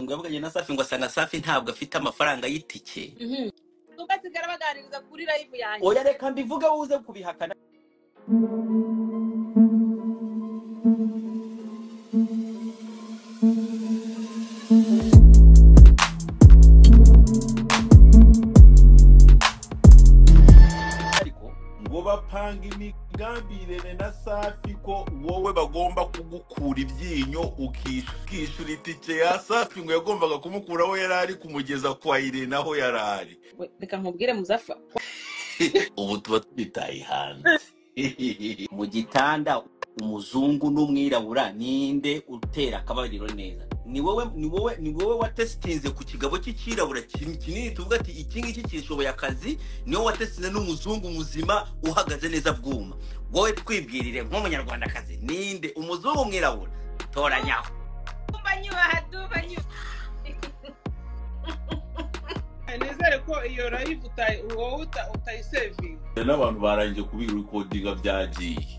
Ngo yavuganye na Safi ngo asanga Safi ntabwo afite amafaranga y'itike. Ugasigara baganiriza kuri live yanjye. Oya reka mbivuge uze kubihakana. Ariko ngo bapanga imigambi Irene na Safi ko wowe bagomba kugukura ibyinyo ukishyura itike ya Safi, ngo yagombaga kumukura aho yari ari kumugeza kwa Irene aho yari ari. We, reka nkubwire Muzafa. Ubu tuba twitaye hanze. Mu gitanda umuzungu n'umwirabura ninde utera akabariro neza? Ni wowe, ni wowe, ni wowe watesitinze ku kigabo cy'ikirabura kinini tuvuga ati iki ngiki kishoboye akazi. Ni wowe watesitinze n'umuzungu muzima uhagaze neza bwuma. Wowe twibwirire nk'umunyarwandakazi, ninde umuzungu umwirabura? Toranyaho. Dumba nyubaha, dumba nyubaha. Nizere ko iyo live wowe utayisevinga. N'abantu barangije kubirikodinga byagiye.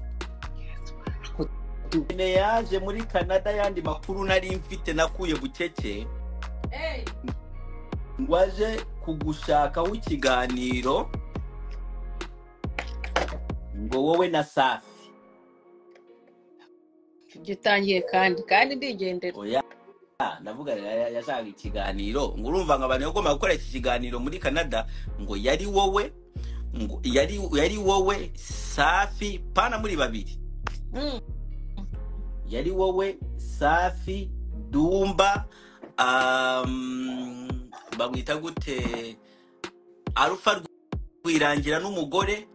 Irene yaje muri Canada, yandi makuru nari mfite nakuye bucece, Hey. ngo aje kugushakaho ikiganiro ngo wowe na Safi. Gitangiye kandi ndigendera. Oya ndavuga yashaka ikiganiro ngo urumva ngo abantu bagomba gukora iki kiganiro muri Canada ngo yari wowe, ngo yari wowe Safi pana muri babiri. Yari wowe Safi Dumba, bamwita gute, Alpha Rwirangira n'umugore.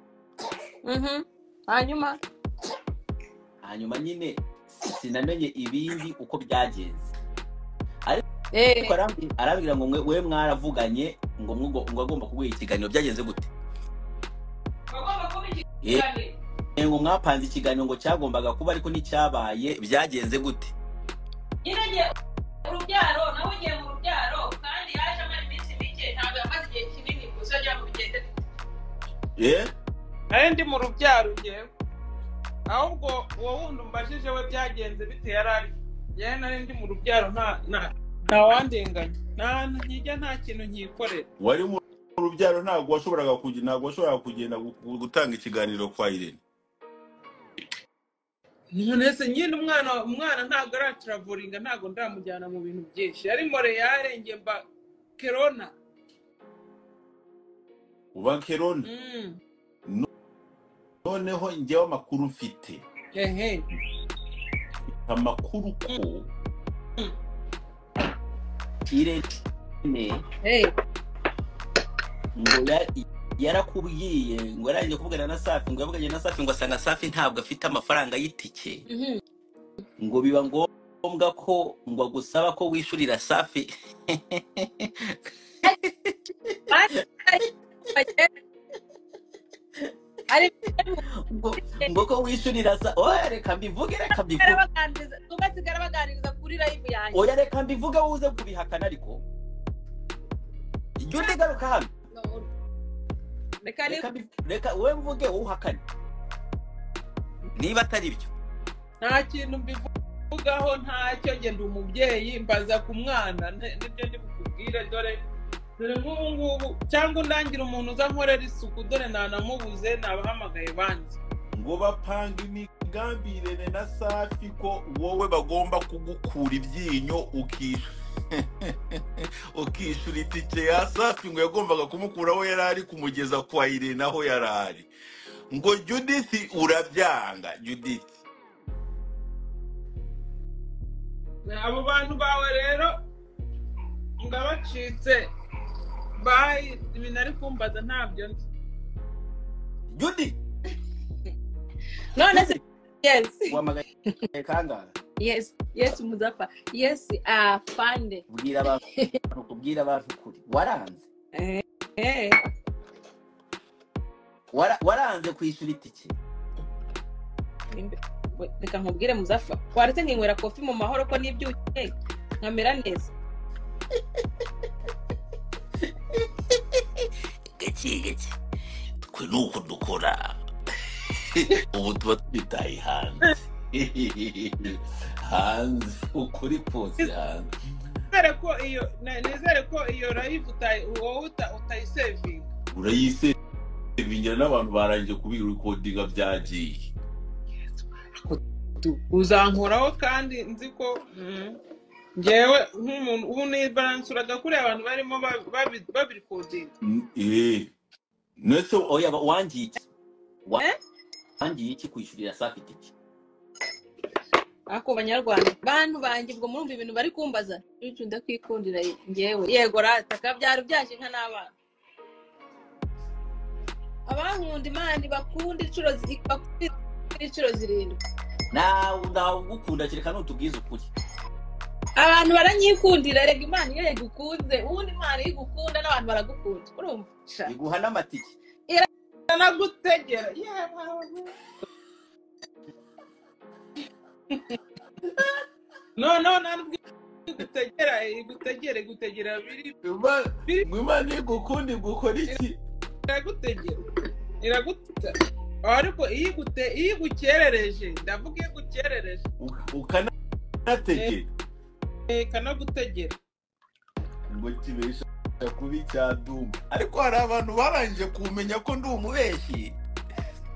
Hanyuma nyine sinamenye ibindi uko byagenze. Ariko arambwira ngo we mwaravuganye ngo ngo agomba kuguha ikiganiro. Byagenze gute? Bagomba kuba ikiganiro. Ngo mwapanze ikiganiro ngo cyagombaga kuba ariko nticyabaye. Byagenze gute? Nyine ngiye urubyaro, nawe ugiye mu rubyaro, kandi yaje amara iminsi mike, ntabwo yamaze igihe kinini gusa agira ngo bigende bite. Nari ndi mu rubyaro ngewe. Ahubwo uwo wundi umbajije we byagenze bite yari ari. Njyewe nari ndi mu rubyaro, nta wandenganya. Nta nkijya, nta kintu nkikorera. Wari mu rubyaro, ntabwo washoboraga kugenda gutanga ikiganiro kwa Irene. None se nyine umwana ntabwo aratraveringa, ntabwo ndamujyana mu bintu byinshi. Yari Montreal, njye mba Kerona. Uba Kerona? Noneho njyewe amakuru mfite. Amakuru ko Irene ngo yarakubwiye ngo yarangije kuvugana na Safi, ngo yavuganye na Safi ngo asanga Safi ntabwo afite amafaranga y'itike, ngo biba ngombwa ko ngo agusaba ko wishurira Safi. Ngo ko wishurira Safi. Oya reka mbivuge, reka mbivuge. Ugasigara baganiriza kuri live yanjye. Oya reka mbivuge uze kubihakana. Ariko jya ugaruka hano. Reka wowe mvuge wowe uhakane niba atari byo. Nta kintu mbivugaho, ntacyo. Njye ndi umubyeyi, mbaza ku mwana nibyo ndi bukubwire. Dore dore nk'ubu ngubu, cyangwa undangira umuntu uza nkorera isuku, dore nanamubuze, nabahamagaye banze. Ngo bapanga imigambi Irene na Safi ko wowe bagomba kugukura ibyinyo ukishyura itike ya Safi, ngo yagombaga kumukura aho yari ari kumugeza kwa Irene aho yari ari. Ngo Judith urabyanga. Judith, abo bantu bawe rero ngabacitse bayi, ibintu ari kumbaza ntabyo nzi. Judy. None se yes. Wamagaye kangahe? Yes, yes Muzafa. Yes, afande. Bwira abantu, kubwira abantu kuri. Waranze. Waranze kwishyura itike. Reka nkubwire Muzafa. Waretse nkinywera kofi mu mahoro ko nibyukiye nkamera neza. Gake gake. Twe nuko dukora. Ubu tuba twitaye hanze. Hanze ukuri kose hanze. Nizere ko iyo nizere ko iyo live wowe utayisevinga. Urayisevingira n'abantu barangije kubirekodinga byagiye. Uzankoraho kandi nzi ko ngewe nk'umuntu ubu nibaransuraga kuri abantu barimo babirikodinga. Nese oya wangiye iki? Wangiye iki kwishyurira Safi itike? Ako banyarwanda bantu banjye ubwo murumva ibintu bari kumbaza bityo ndakwikundira ngewe yego rata kabyaro byaje nka n'abana abankunda Imana bakunda inshuro 7. Nawe ndagukunda kereka nutubwiza ukuri. Abantu baranyikundira rega Imana iyo yagukunze ubundi Imana igukunda n'abantu baragukunda urumva iguha n'amatike iranagutegera. No ntabwo igutegera igutegera biri Imana igukunda igukora iki? Iragutegera iraguta ariko iyo igukerereje ndavuga iyo igukerereje ukanategera kanagutegera ngo kibesha kubi cyadumba. Ariko hari abantu barangije kumenya ko ndi umubeshyi.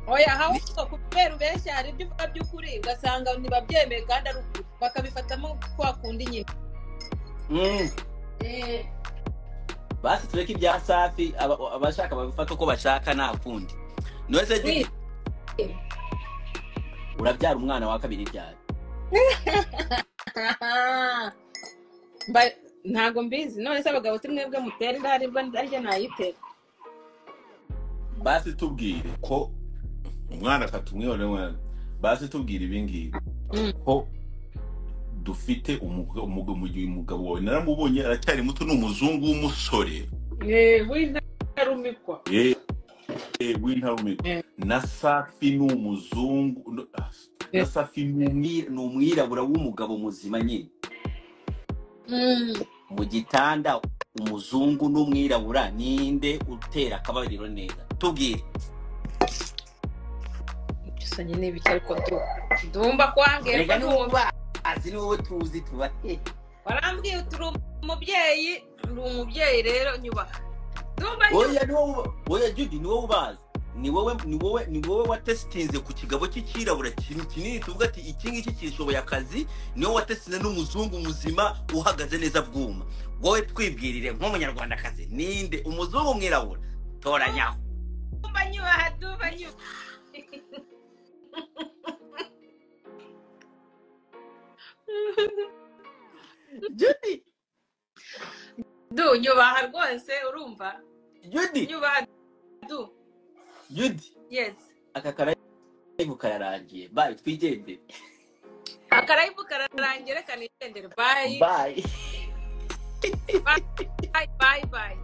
Oya ahubwo kubera ubeshya hari ibyo uvuga by'ukuri ugasanga ntibabyemeye kandi ari ukuri bakabifatamo kwa kundi nyine. Basi tureke ibya Safi abashaka babifata uko bashaka nta kundi. None urabyara umwana wa kabiri ryari? Ntago mbizi. None se abagabo mwebwe mutera inda hari arya nayitera? Basi tubwire ko umwana katumwibone mwana. Basi tubwire ibingibi ko dufite umugabo wawe naramubonye aracyari muto ni umuzungu w'umusore w'intarumikwa. W'intarumikwa. Na Safi ni umuzungu, na Safi ni umwirabura w'umugabo muzima nyine. Mu gitanda umuzungu n'umwirabura ninde utera akabariro neza? Tubwire. Gisanye n'ibiki ariko ndumva kwangera numva azi ni wowe tuzi tuba. Warambwiye uturi umubyeyi, ndi umubyeyi rero nyubaha. Oya ni wowe, oya Judy ni wowe ubazi. Ni wowe watestinze ku kigabo cy'ikirabura kinini tuvuga ati iki ngiki kishoboye akazi. Ni wowe watestinze n'umuzungu muzima uhagaze neza bwuma. Wowe twibwirire nk'umunyarwandakazi ninde umuzungu mwirabura? Toranyaho. Nyubaha duba nyubaha. Judy du nyubaha rwose urumva. Judy nyubaha du. Judy yes. Aka karayibu kararangiye. Bye twigendere. Akarayibu kararangiye reka nigendere. Bye bye bye bye bye.